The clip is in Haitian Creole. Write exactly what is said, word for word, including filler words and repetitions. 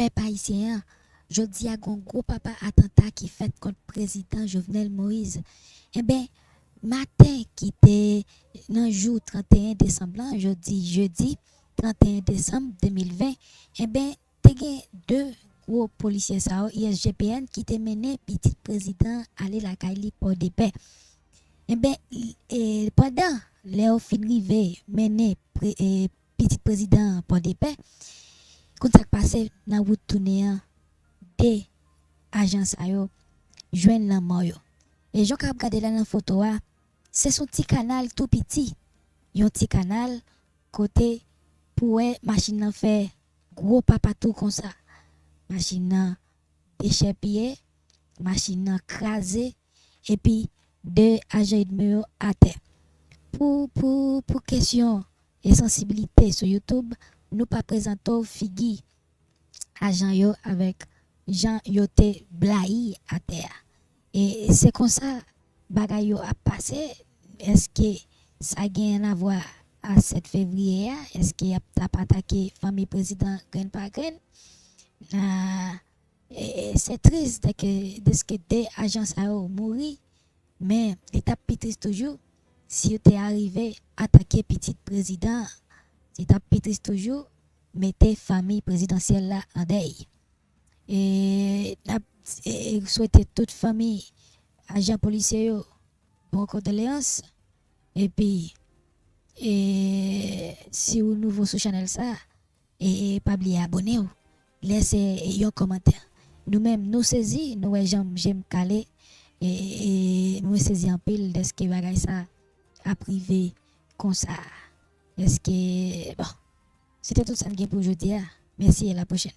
pèp ayisyen an, jodi a gen yon gwo papa atanta ki fèt kont prezidan Jovenel Moïse. Enben, maten ki te nan jou trannteyen desanm lan, jodi jedi trannteyen desanm de mil ven, enben, te gen de gwo polisye sa yo, I S G P N, ki te mennen pitit prezidan an ale lakay li Pòdepè. Enben, e, pandan lè yo fin rive mennen pre, e, pitit prezidan an Pòdepè, konn sa k pase nan wout tounen an, de ajan sa yo jwenn lanmò yo. E jan w ka ap gade la nan foto a, se sou ti kanal tou piti, yon ti kanal kote pou wè machin nan fè gwo pa patou konsa. Machin nan dechèpiye, machin nan kraze, epi de ajan enmi yo atè. Pou, pou, pou kesyon e sansibilite sou YouTube, nou pa prezante w figi ajan yo avèk jan yo te blayi atè a. E se konsa bagay yo ap pase. Èske sa genyen avwa a sèt fevriye a? Èske y ap t ap atake fanmi prezidan grenn pa grenn? Ah, e, e, se tris dèske, dèske de ajan sa yo mouri, men li t ap pi tris toujou si yo te arive atake pitit prezidan an. Li t ap pi tris toujou mete fanmi prezidansyèl la an dèy. E n ap, e, e, swete tout fanmi ajan polisye yo bon kondoleyans. Epi, e, si w nouvo sou chanèl sa, e, e, pa bliye abone w, lèse yon kòmantè. Nou menm, nou sezi, nou wè jan je m kale, e, e, mwen sezi anpil dèske bagay sa ap rive konsa. Èske, bon, se te tout sa n gen pou jodi a. Mèsi, e la pwochèn.